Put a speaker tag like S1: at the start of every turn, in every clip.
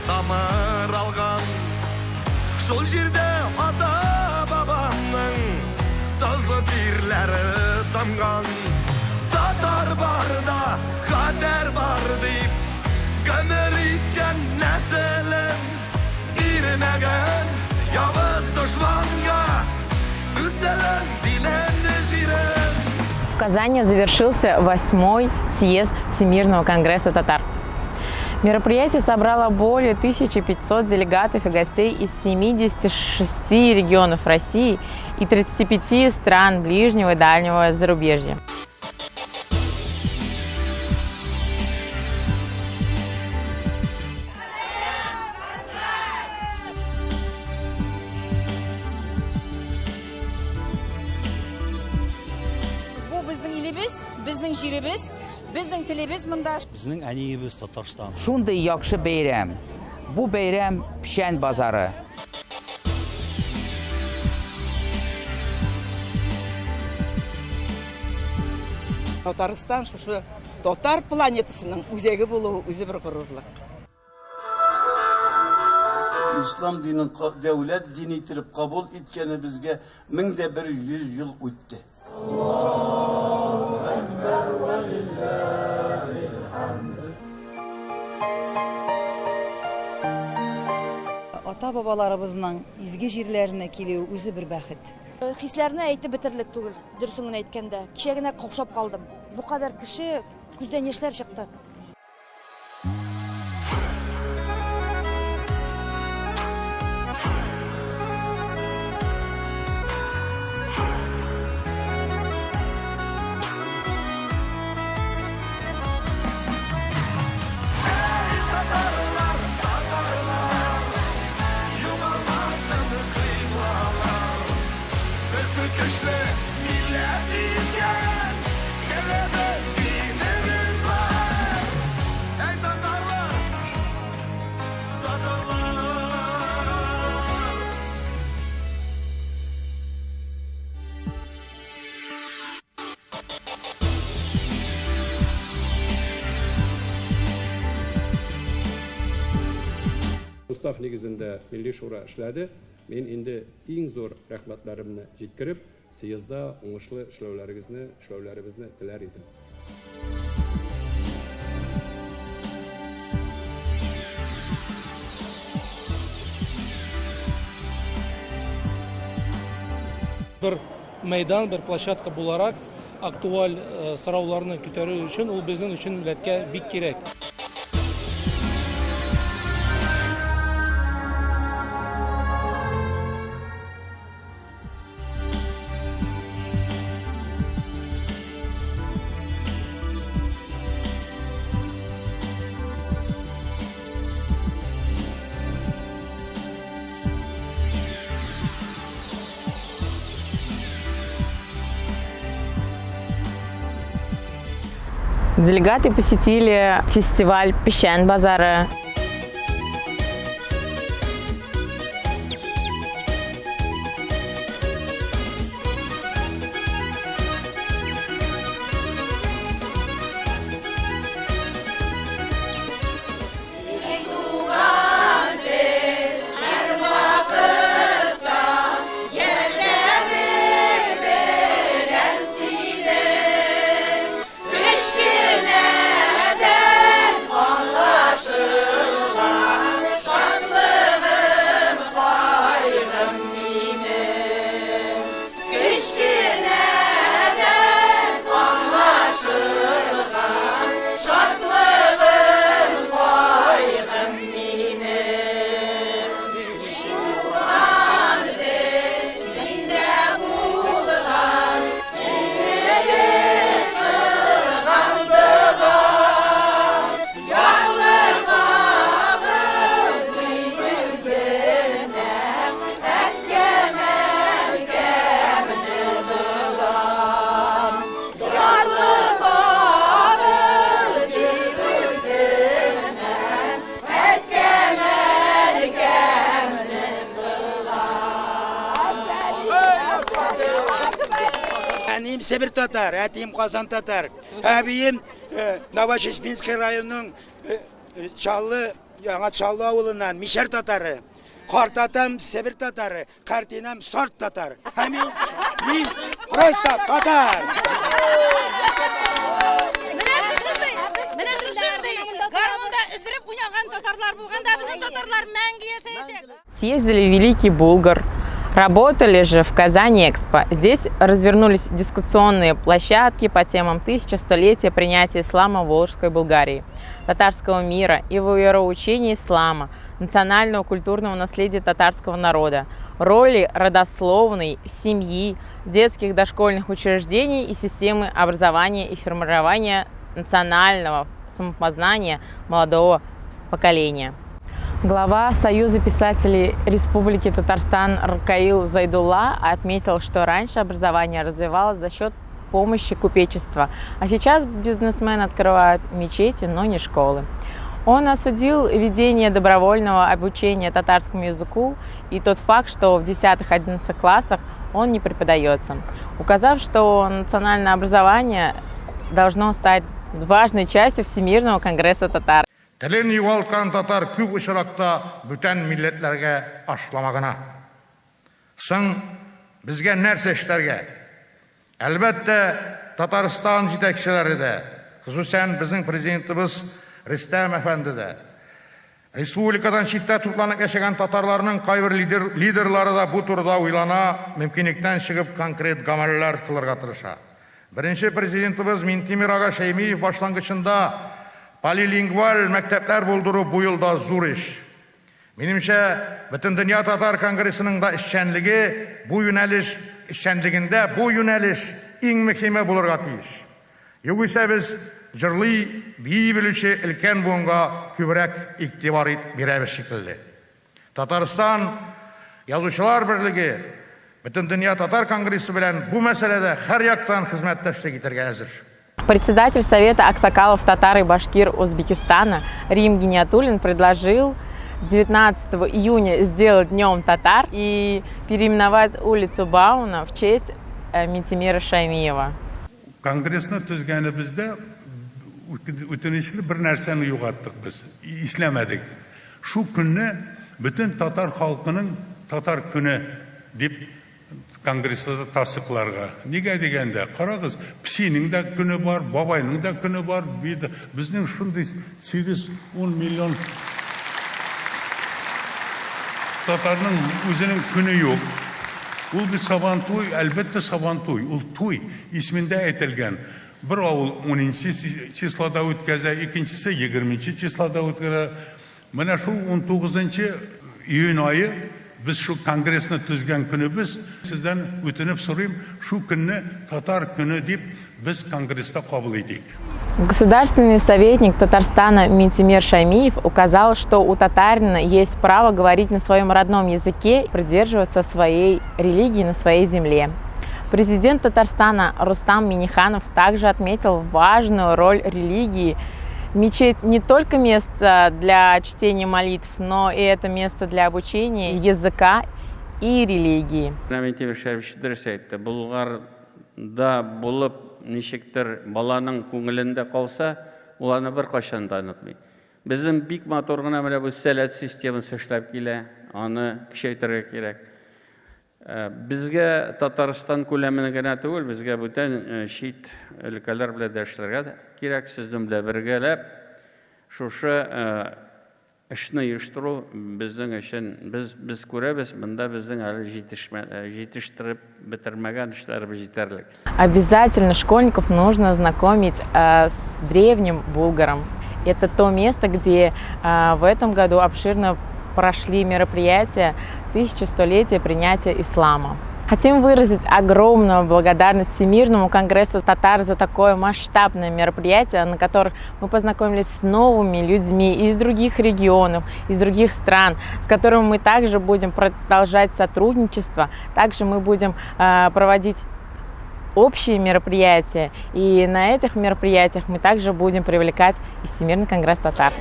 S1: тамыр алган. Шул җирдә ата-бабамның тозлы тирләре тамган. Татар барда хәтәр бар дип, гомер иткән нәселем бирмәгән явыз дошманга үз телен, динен, җирен.
S2: В Казани завершился 8-й съезд Всемирного конгресса татар. Мероприятие собрало более 1500 делегатов и гостей из 76 регионов России и 35 стран ближнего и дальнего зарубежья.
S3: Бу безнең илебез, безнең җиребез, безнең телебез монда.
S4: Безнең әниебез Татарстан.
S5: Шундый яхшы бәйрәм. Бу бәйрәм Печән базары.
S6: Татарстан шушы татар планетасының үзәге булуы үзе бер горурлык.
S7: Ислам динен дәүләт дине иттереп кабул иткәнебезгә 1100 ел үтте.
S8: Ата-бабаларыбызның изге җирләренә килү үзе бер бәхет.
S3: Хисләрне әйтеп бетерерлек түгел, дөресен генә әйткәндә. Кичә генә каушап калдым. Бу кадәр кеше, күздән яшьләр чыкты.
S1: Көчле милләт икән, телебез, динебез бар. Әй, татарлар, татарлар!
S9: Устав нигезендә Милли Шура эшләде. Мин инде иң зур рәхмәтләремне җиткереп, съездда уңышлы эшләүләрегезне, эшләүләребезне теләр идем.
S10: Бер мәйдан, бер площадка буларак актуаль сорауларны күтәрү өчен ул безнең өчен милләткә бик кирәк.
S2: Делегаты посетили фестиваль Песчан базары.
S7: Әнием Себер татар, әтием Казан татар. Әбием Новочеспинский районының Чаллы
S11: Яңа Чаллы авылыннан, мишәр татары. Картатам Себер татары, картинам сарт татар. Һәм мин, мин просто татар.
S3: Менә шушындый, менә шушындый гармунда өздереп уйнаган татарлар булганда безнең татарлар мәңге яшәячәк.
S2: Съездили в Великий Булгар, работали же в Казани-Экспо. Здесь развернулись дискуссионные площадки по темам тысячелетия принятия ислама в Волжской Булгарии, татарского мира и вероучения ислама, национального культурного наследия татарского народа, роли родословной, семьи, детских дошкольных учреждений и системы образования и формирования национального самопознания молодого поколения. Глава Союза писателей Республики Татарстан Ркаил Зайдулла отметил, что раньше образование развивалось за счет помощи купечества, а сейчас бизнесмены открывают мечети, но не школы. Он осудил введение добровольного обучения татарскому языку и тот факт, что в 10-11 классах он не преподается, указав, что национальное образование должно стать важной частью Всемирного конгресса татар.
S12: Телен югалткан татар күп очракта бүтән милләтләргә ашлама гына. Соң, безгә нәрсә эшләргә? Әлбәттә, Татарстан җитәкчеләре дә, хосусән безнең президентыбыз Рөстәм әфәнде дә, республикадан читтә тупланып яшәгән татарларның кайбер лидер, лидерлары да бу турыда уйлана, мөмкинлектән чыгып конкрет гамәлләр кылырга тырыша. Беренче президентыбыз Минтимер ага Шәймиев башлангычында полилингваль мәктәпләр булдыру бу елда зур эш. Минемчә, Бөтендөнья татар конгрессының да эшчәнлеге бу юнәлеш эшчәнлегендә бу юнәлеш иң мөһиме булырга тиеш. Югыйсә без җырлый, бии белүче өлкән буынга күбрәк игътибар бирәбез шикелле. Татарстан Язучылар берлеге Бөтендөнья татар конгрессы белән бу мәсьәләдә һәрьяктан хезмәттәшлек итәргә әзер.
S2: Председатель Совета Аксакалов татар и башкир Узбекистана Рим Гиниатуллин предложил 19 июня сделать Днем татар и переименовать улицу Бауна в честь Минтимера Шаймиева.
S13: Конгрессны төзгәнебездә үтенечле бер нәрсәне югаттык без, исләмәдек. Шул көнне бөтен татар халкының татар көне дип конгресста да тасдыйкларга. Нигә дигәндә, карагыз, песинең дә көне бар, бабайның да көне бар. Безнең шундый 8-10 миллион татарның үзенең көне юк. Ул бит Сабантуй, әлбәттә Сабантуй, ул туй исемендә әйтелгән. Бер авыл 10 числода үткәзә, икенчесе 20 числода үткәрә. Менә шул 19 июнь ае без шул конгрессны төзгән көнебез, сездән үтенеп сорыйм, шул көнне татар көне дип без конгресста кабул итик.
S2: Государственный советник Татарстана Минтимер Шаймиев указал, что у татарина есть право говорить на своем родном языке, придерживаться своей религии на своей земле. Президент Татарстана Рустам Минниханов также отметил важную роль религии. Мечеть не только место для чтения молитв, но и это место для обучения языка и религии.
S14: Минтимер Шәрипович дөрес әйтте. Болгарда булып, ничектер баланың күңелендә калса, ул аны беркайчан да онытмый. Безнең бик матур гына менә бу Сәләт системасы эшләп килә, аны көчәйтергә кирәк. Безгә Татарстан күләменә генә түгел, безгә бүтән чит өлкәләр белән дә эшләргә кирәк. Сезнең белән бергәләп шушы эшне оештыру безнең өчен, без без күрәбез, монда безнең әле җитешмә, җитештереп бетермәгән эшләребез җитәрлек.
S2: Обязательно школьников нужно знакомить с древним Булгаром. Это то место, где в этом году обширно прошли мероприятия 1100-летия принятия ислама. Хотим выразить огромную благодарность Всемирному конгрессу татар за такое масштабное мероприятие, на которых мы познакомились с новыми людьми из других регионов, из других стран, с которыми мы также будем продолжать сотрудничество, также мы будем проводить общие мероприятия. И на этих мероприятиях мы также будем привлекать и Всемирный конгресс татар.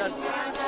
S1: Сейчас.